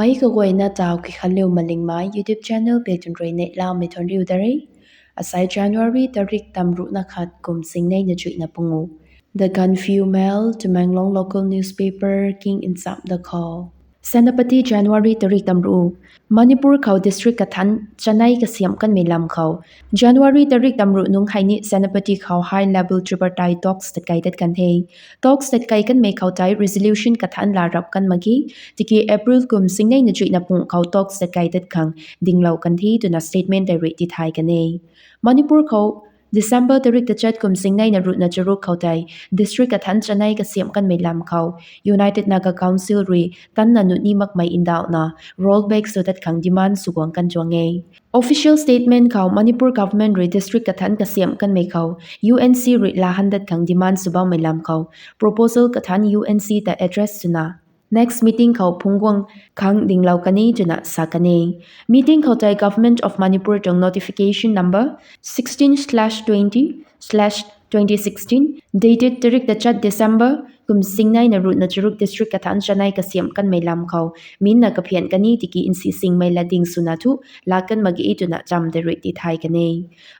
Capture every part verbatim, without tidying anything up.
Ai kaguayna tau ki khanliu malingmei YouTube channel pei tun rui neihlamei thuan riu da re. Asai January tarik tamruhna khat kum singnei na chuihna pungu. The Gaanphiu Mail, Tamenglong local newspaper king nchamh da khou. Senapati, January tarik tamruh. Manipur khou district kathan chanei kasiamh kanmei lam khou. January tarik tamruh nungc hei ni Senapati khou high level tripartite talks tatkai dat kan the. Talks tatkai kanmei khou tei resolution kathan la rap kan mak ge, tiki April kum singnei na chuihna pung khou talks tatkai dat khang dinglou kan the twna statement tei rui tithay kan e. Manipur khou December tarik tachat kum singnei na ruhna charuk khou tei district kathan chanei kasiamh kanmei lam khou United Naga Council rui tanna nuh ni makmei ndauhna rollback sw dat khang demand sw guang kan tuang e. Official statement khou Manipur government rui district kathan kasiamh kanmei khou U N C rui lahan dat khang demand sw bammei lam khou proposal kathan U N C ta address swna next meeting khou phungc guang khang dinglou kan e twna sa kan e. Meeting khou tei Government of Manipur tuang notification number sixteen slash twenty slash twenty sixteen, dated tarik tachat December kum singnei na ruhna charuk district kathan chanei kasiamh kanmei lam khou minna kaphian kan e tiki nsi singmei latding swna thu laa kan mak ge twna cham tei rui tithay kan e.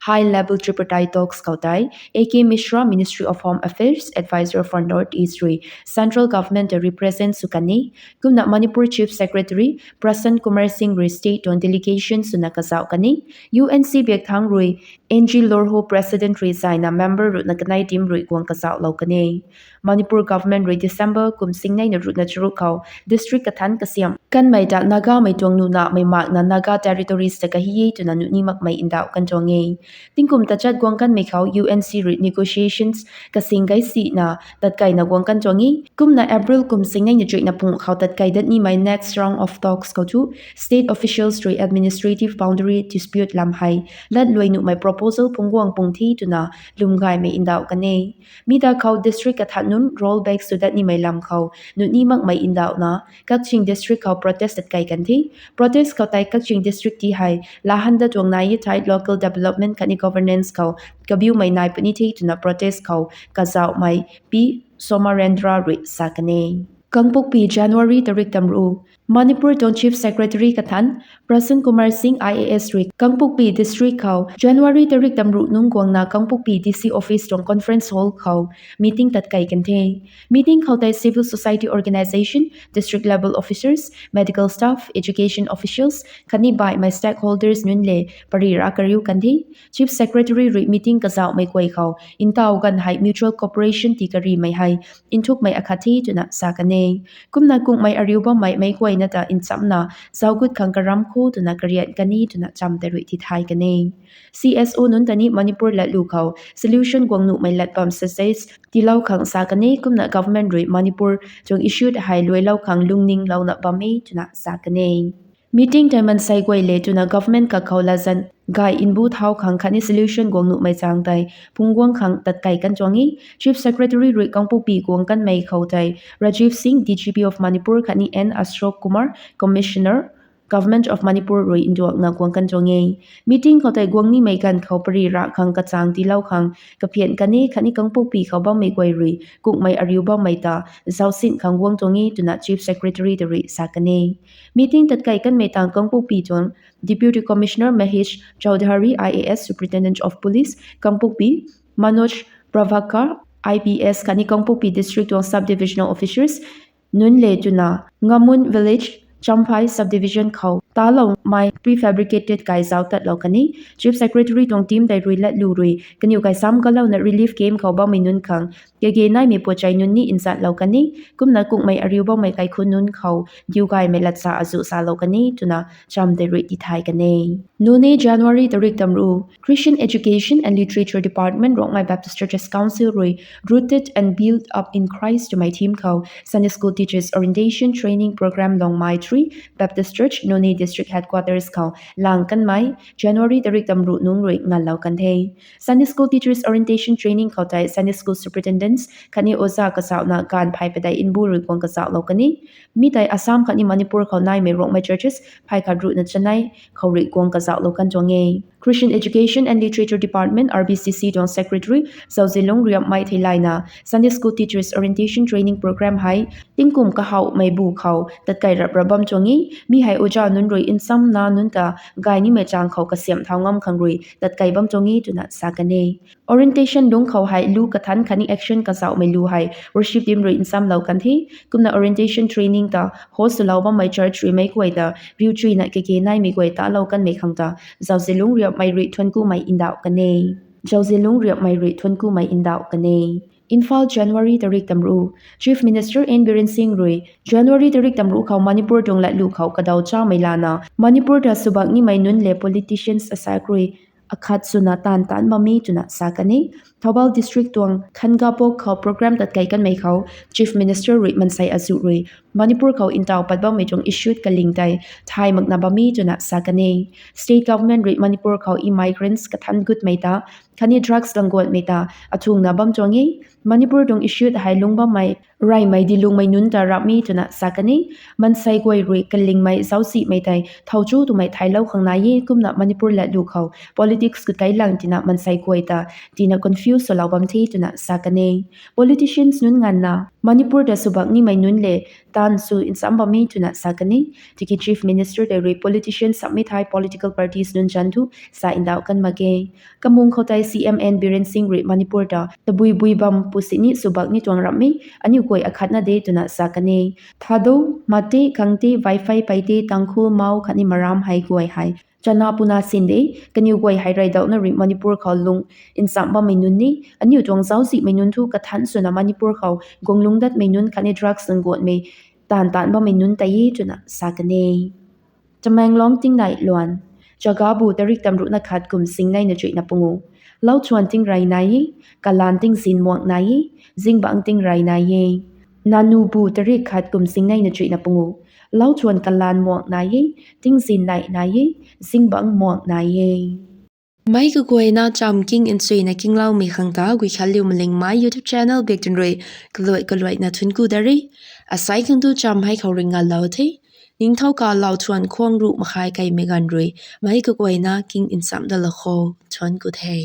High level tripartite talks khou tei A K Mishra, Ministry of Home Affairs, Advisor for North East rui Central Government ta represent sw kan e. Kumna Manipur Chief Secretary Prasanna Kumar Singh rui state tuang delegation swna kazauh kan e. U N C biak thangc rui N G Lorho, President rui zayna member ruhna kanei team rui guang kazauhlou kan e. Manipur government rui December kum singnei na ruhna charuk khou district kathan kasiamh kanmei ta Nagamei tuang nuhnamei makna Naga territories ta kahi e twna nuh ni makmei ndauh kan tuang e. Tingkum tachat guang kanmei khou U N C rui negotiations kasing gei sina tatkaina guang kan tuang e. Kumna April kum singnei na chuihna pung khou tatkai dat nimei next round of talks khou thu state officials rui administrative boundary dispute lam hei latluai nuhmei proposal phungc guang pung the twna lwm gaymei ndauh kan e. Mi ta khou district kathan nunc rollback sw dat nimei lam khou nuh ni makmei ndauhna Kakching district khou protest tatkai kan the. Protest khou tei Kakching district ti hei lahan dat tuang nai e thei local development khatni governance khou kabiumei nai puni the twna protest khou kazauhmei P Somarendra rui sa kan e. Kangpokpi, January tarik tamruh. Manipur tuang Chief Secretary kathan Prasanna Kumar Singh I A S rui Kangpokpi district khou January tarik tamruh nungc guangna Kangpokpi D C office tuang conference hall khou meeting tatkai kan the. Meeting khou tei civil society organisation, district level officers, medical staff, education officials khatni baihmei stakeholders nunc le pary ra kariu kan the. Chief Secretary rui meeting kazauhmei guay khou ntaw ganv hei mutual cooperation tii karimei hei nthukmei akhat the twna sa kan e. Kumna kungmei ariu bammei meic guayna ta nchamna zauc gut khang karam kho twna karian kan e twna cham tei rui tithay kan e. C S O nunc ta ni Manipur latlu khou solution guang nuhmei lat bam success tiilou khang sa kan e. Kumna government rui Manipur tuang issue hei luailou khang lungninglouna bam e twna sa kan e. Meeting tei mansei guay le twna government kakhou latzan gay nbu thau khang khatni solution guang nuhmei chang tei phungc guang khang tatkai kan tuang e. Chief Secretary rui Kangpokpi guang kanmei khou tei Rajiv Singh, D G P of Manipur khatni N Ashok Kumar, Commissioner, Government of Manipur rui nduakna guang kan tuang e. Meeting khou tei guang nimei ganv khou pary ra khang kachang tiilou khang kaphian kan e khatni Kangpokpi khou bammei guay rui kungmei ariu bammei ta zaucsin khang guang tuang e twna Chief Secretary ta rui sa kan e. Meeting tatkai kanmei tang Kangpokpi tuang Deputy Commissioner Mahesh Chaudhary, I A S, Superintendent of Police, Kangpokpi, Manoj Prabhakar, I P S khatni Kangpokpi District tuang Sub Divisional Officers nunc le twna Ngamun Village, Champhai Subdivision khou taloumei prefabricated kai zauc tatlou kan e. Chief Secretary tuang team tei rui latlu rui kaniw kai sam kalouna relief camp khou bammei nunc khang kage naimei puachai nunc ni nzatlou kan e. Kumna kungmei ariu bammei kaikhun nunc khou diu gaymei latsa azuh salou kan e twna cham tei rui tithay kan e. Noney, January tarik tamruh. Christian Education and Literature Department, Rongmei Baptist Churches Council rui Rooted and Built Up in Christ twmei theme khou Sunday School Teachers Orientation Training Programme Longmai Three Baptist Church, Noney District Headquarters khou lang kanmei January tarik tamruh nungc rui nganlou kan the. Sunday School Teachers Orientation Training khou tei Sunday School Superintendents khatni oja kazauhna gaanv phay padeih nbu rui guang kazauhlou kan e. Mi tei Assam khatni Manipur khou naimei Rongmei churches phay khat ruhna chanei khou rui guang kazauhlou kan tuang e. Christian Education and Literature Department, R B C C tuang Secretary Zauzianlung Riamhmei theilayna Sunday School Teachers Orientation Training Program hei tingkum kahawmei bu khou tatkei rap rap bam tuang e. Mi hei oja nunc rui nsamna nunc ta gay nimei chang khou kasiamh thau ngam khang rui tatkei bam tuang e twna sa kan e. Orientation lungc khou hei lu kathanc khatni action kazauhmei lu hei worship team rui nsamlou kan the. Kumna orientation training ta host swlou bammei church rui meic guay ta riu chuyna keke naimei guay talou kanmei khang ta Zauzianlung Riamhmei rui thuanc kumei ndauh kan e. Zauzianlung Riamhmei rui thuanc kumei ndauh kan e. Imphal, January tarik tamruh. Chief Minister N Biren Singh rui January tarik tamruh khou Manipur tuang latlu khou kadaw chamei lana Manipur ta swbak nimei nunc le politicians asaekc rui akhat swna taanv taanc bam e twna sa kan e. Thoubal District tuang Khangapok khou program tatkei kanmei khou Chief Minister rui mansei azuh rui Manipur khou ntaw pat bammei tuang issue kaling tei thay makna bam e twna sa kan e. State government rui Manipur khou immigrants kathanc gutmei ta khatni drugs langguanmei ta athungna bam tuang e. Manipur tuang issue hei lungc bammei reymei dilungmei nunc ta rapmi twna sa kan e. Mansei guay rui kalingmei zauczihmei tei thau chu twmei thailou khang nai e. Kumna Manipur latlu khou politics kut kai lang tina mansei guay ta tina confuse swlou bam the twna sa kan e. Politicians nunc nganvna Manipur ta swbak nimei nunc le taanv sw nsam bam e twna sa kan e. Tiki Chief Minister tei rui politicians samei thei political parties nunc zanc thu sa ndauh kan mak ge. Kamung khou tei C M N Biren Singh rui Manipur ta tabui bui bam pu sini swbak ni tuang ramhmei aniu guay akhatna de twna sa kan e. Thadou, Mate, Khangte, Vaiphei, Paite, Tangkhul, Mao khatni Maram hei guay hei chana puna sin de. Kaniw guay hei reydauhna rui Manipur khou lung nsam bammei nunc ni aniu tuang zauczihmei nunc thu kathanc swna Manipur khou guang lungc datmei nunc khatni drugs langguanmei taanv taanc bammei nunc tei e twna sa kan e. Tamenglong, Tingneih luan. Chagabu tarik tamruhna khat kum singneina chuihna pungu. Lauchuan tingrey nai e, kalan tingzin muak nai e, zingbangc tingrey nai e. Nanubu tarik khat kum singneina chuihna pungu. Lauchuan kalan muak nai e, tingzin neih nai e, zingbangc muak nai e. Meic kaguayna cham king nchuina kingloumei khang ta Guikhanliu Malingmei YouTube channel bik twn rui kaluai kaluaina thuanc ku da re. Asai khang tu cham hei khou rui ngalou the. Ningthau ka lauchuan khwang ruh makhai kaimei ganv rui meic kaguayna king nsam dalou kho. Thuanc ku the.